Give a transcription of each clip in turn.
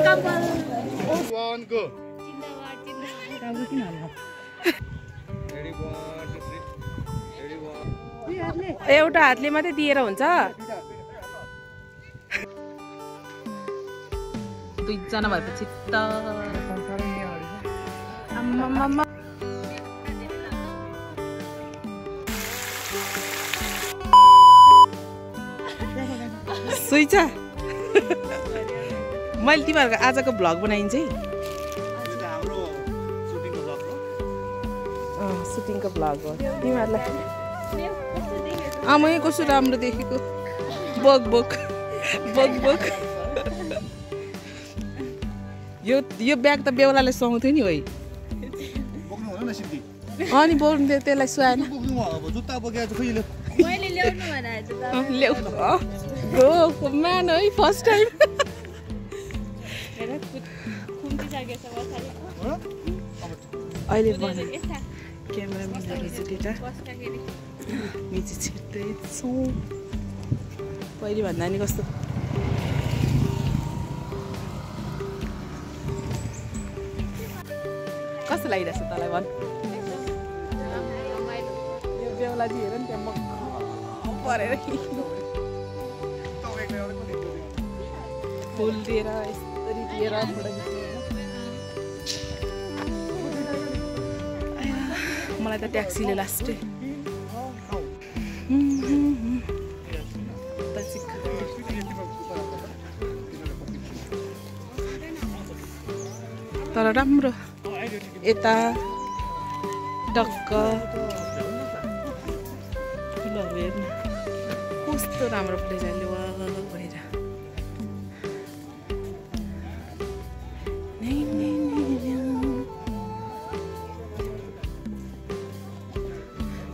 One, go. एउटा हातले मात्रै दिएर हुन्छ दुईजना भएपछि त आम्मामा सुइछ मैले तिमीहरूको आजको भ्लग बनाइन्छ है सुटिङको भ्लग हो तिमीहरूलाई आमै कस्तो राम्रो देखेको बोक बोक बोक बोक यो ब्याग त बेहुलाले सुहाउँथ्यो नि है अनि बोल्नु थियो त्यसलाई सुहाएन म्यान है फर्स्ट टाइम अहिले क्यामेराम्यानहरू चाहिँ त्यता मिची छिर्दैछौँ पहिले भन्दा नि कस्तो कस्तो लागिरहेछ तँलाई भन् यो बेहुलाजी हेर नि त्यहाँ मक्ख परेर फुल दिएर यसरी दिएर फोटो खिच्नु मलाई त ट्याक्सीले लास्टै तर राम्रो यता डक्क फुलहरू हेर्नु कस्तो राम्रो प्लेजरले वा भएर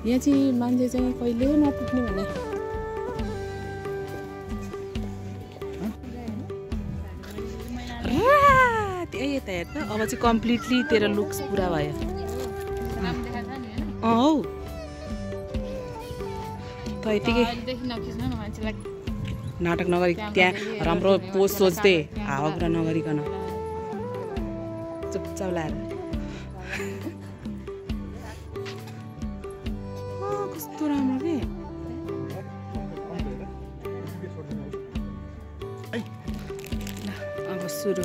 यहाँ चाहिँ मान्छे चाहिँ कहिले नपुग्ने भने यता हेर्नु अब चाहिँ कम्प्लिटली तेरो लुक्स पुरा भयो हौ त यतिकै नाटक नगरी त्यहाँ राम्रो पोज सोच्दै हावा कुरा नगरिकन चुपचाप लाएर कस्तो राम्रो के अब सुरु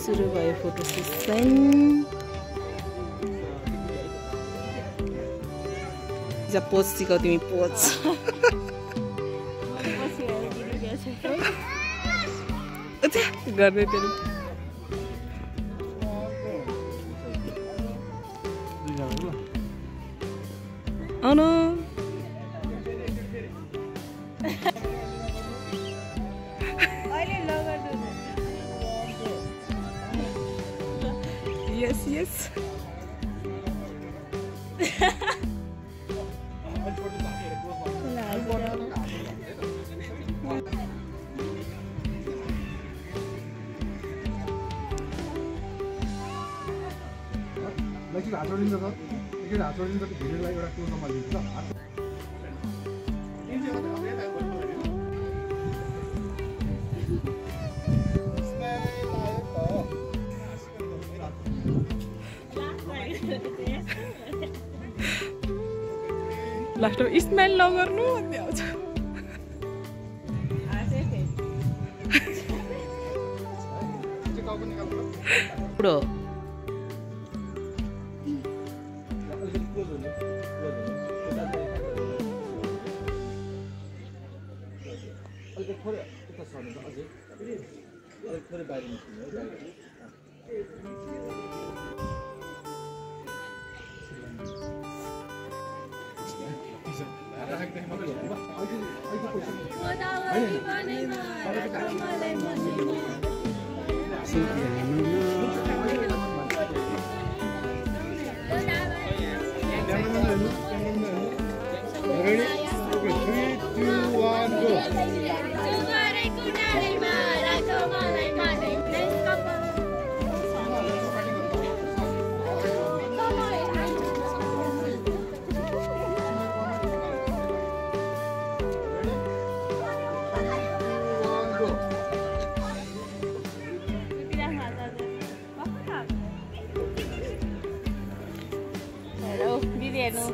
सुरु भयो फोटो सेसन पोज सिकाउ तिमी पोज गर्दै त्यो आउनु Yes, yes. लास्टमा स्मेल नगर्नु भन्ने आउँछ बुढो Ready? Okay, 3, 2, 1, go. हेर्नु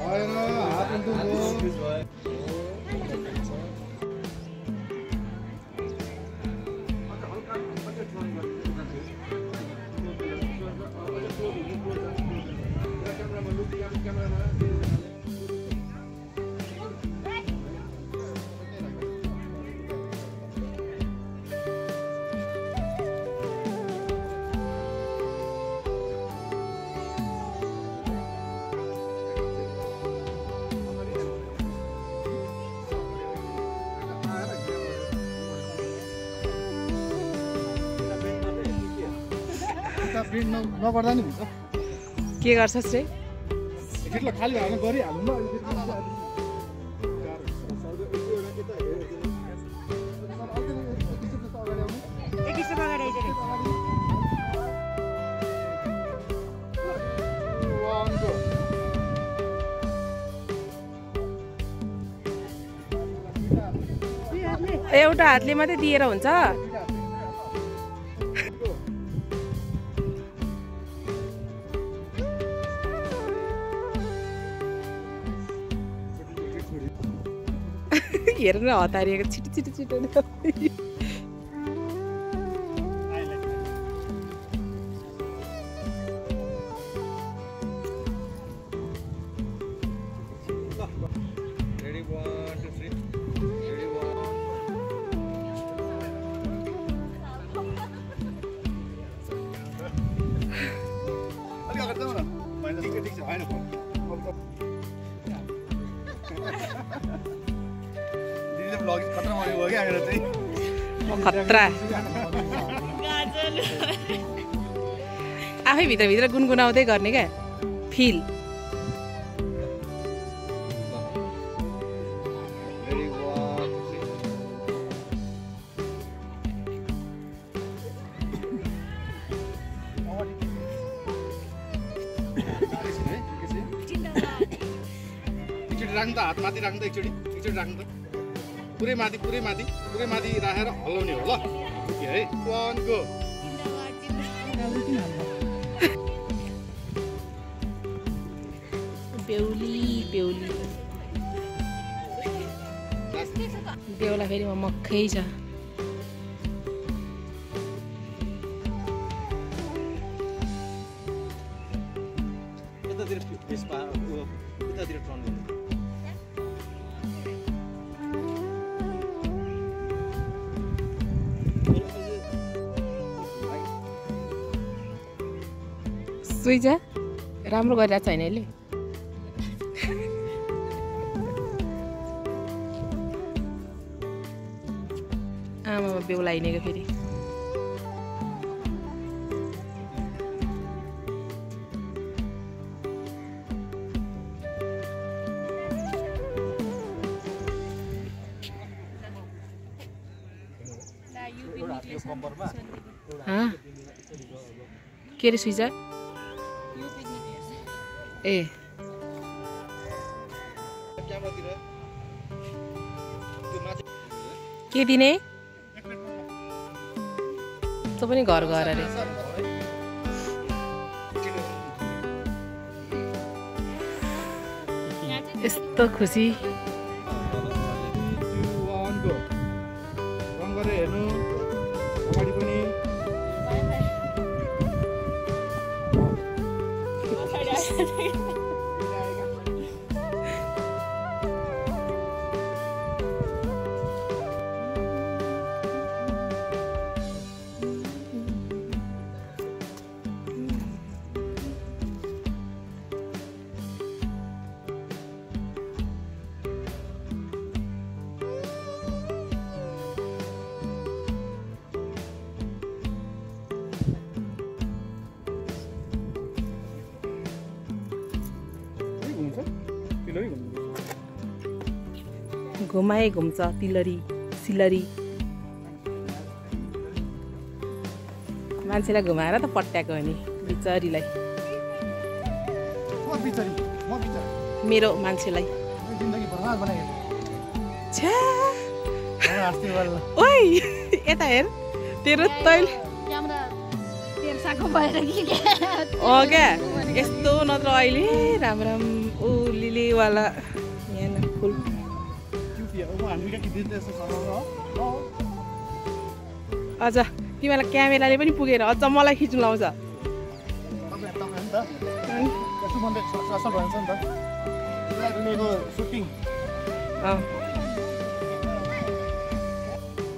भएन हात उल्टो प्रिन्ट नगर्दा नि हुन्छ के गर्छस् रे एकैचोटि खाली हाल्नु गरिहाल्नु एउटा हातले मात्रै दिएर हुन्छ हेर्नु हतारिएको छिटो छिटो छिटो खतरा आफै भित्रभित्र गुनगुनाउँदै गर्ने क्या फिल राख्नु त हात माथि राख्नु त एकचोटि राख्नु त पुरै माथि राखेर हल्लाउने हो ल ओके है 1 गो बेहुला फेरि मक्खै छ सुइजा राम्रो गरिरहेको छैन यसले आमामा बेहुला हिँडेको फेरि के रे सुइजा ए के दिने त पनि घर गएर रे यस्तो खुसी हेर्नु अगाडि पनि घुमाए घुम्छ तिलरी सिलरी मान्छेलाई घुमाएर त पट्याएको हो नि बिचरीलाई मेरो मान्छेलाई ओइ यता हेर तेरो तैल आएको भएर कि क्या यस्तो नत्र अहिले राम्रो राम्रो लिलीवाला यहाँ फुल अझ तिमीलाई क्यामेराले पनि पुगेर अझ मलाई खिच्नु लाउँछ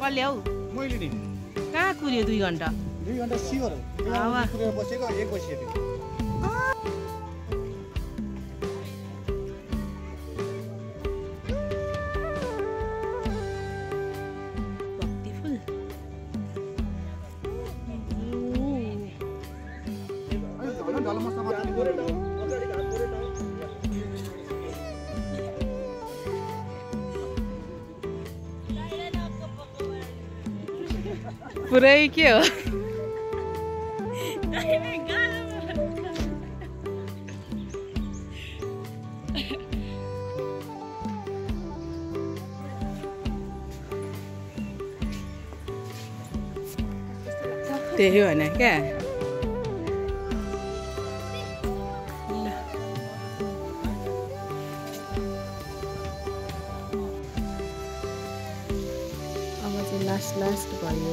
कसले हौ मैले नि कहाँ कुर्यो 2 घन्टा 2 घन्टा सियोर कुरेर बसेको 1 बसिएको पुरै के हो त्यही हो नि क्या अब चाहिँ लास्ट भयो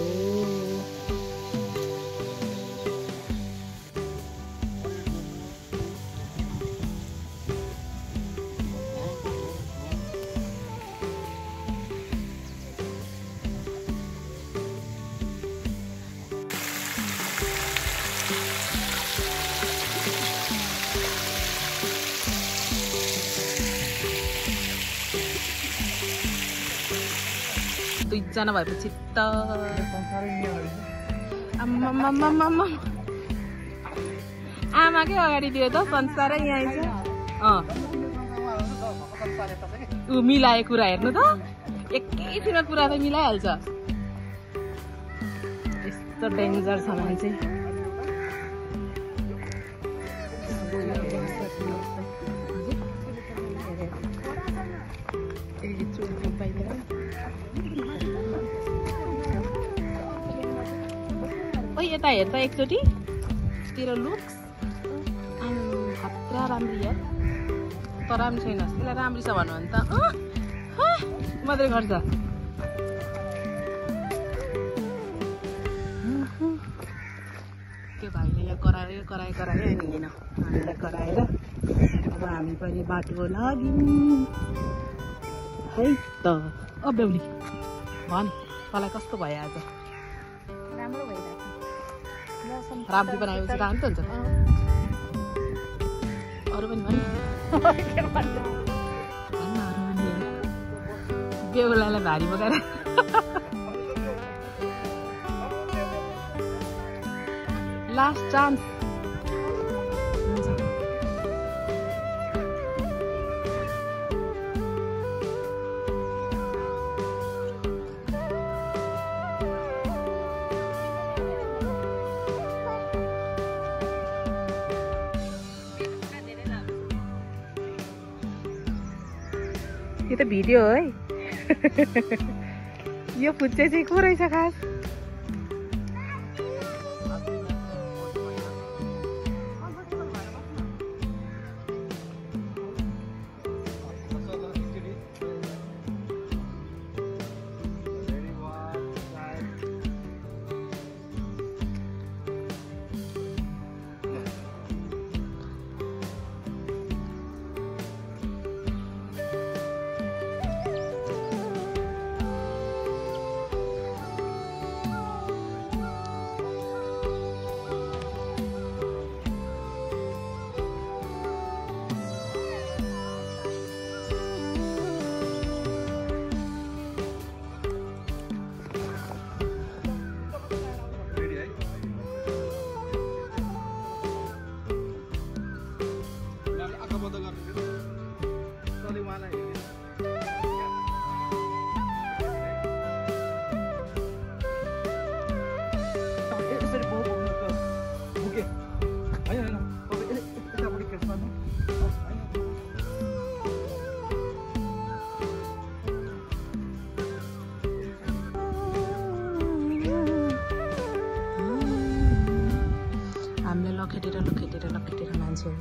दुईजना भएपछि त आमाकै अगाडि दियो त संसारै यहाँ छ ऊ मिलाए कुरा हेर्नु त एकैछिनमा कुरा त मिलाइहाल्छ यस्तो डेन्जर छ मान्छे यता हेर्दा एकचोटि तेरो लुक्स खतरा राम्री यार त राम्रो छैन त्यसलाई राम्री छ भन्नु भने त मात्रै गर्छ त्यो भाइले यहाँ करायो हिँडेन हामीलाई कराएर अब हामी पनि बाटो लाग्यौँ है त बेहुली भन् तँलाई कस्तो भयो आज राम्रो भइरहेको राम्री बनाएपछि राम्रो हुन्छ अरू पनि भन् बेहुलालाई भारी बोकाएर लास्ट चान्स यो त भिडियो हो है यो फुच्चे चाहिँ को रहेछ खास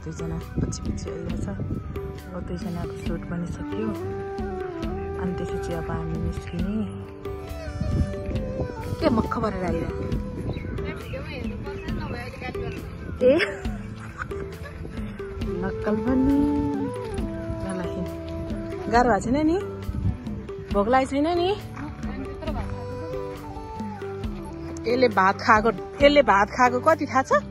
दुईजना पछि आइरहेछ अब दुईजनाको सुट पनि सक्यो अनि त्यसपछि अब हामी निस्किने के मक्ख भरेर आइरह ए नक्कल पनि गाह्रो भएको छैन नि भोक लागेको छैन नि यसले भात खाएको कति थाहा छ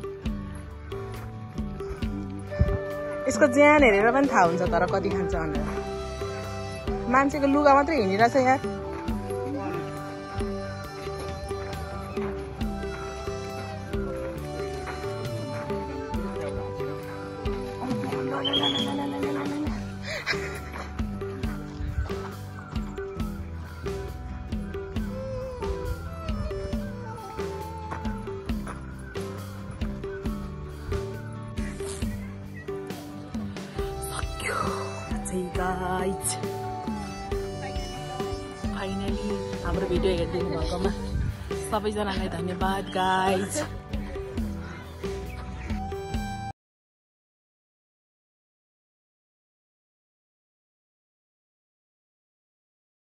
यसको ज्यान हेरेर पनि थाहा हुन्छ तर कति खान्छ भनेर मान्छेको लुगा मात्रै हिँडिरहेछ यार गाइज फाइनली हाम्रो भिडियो हेरिदिनु भएकोमा सबैजनालाई धन्यवाद गाइज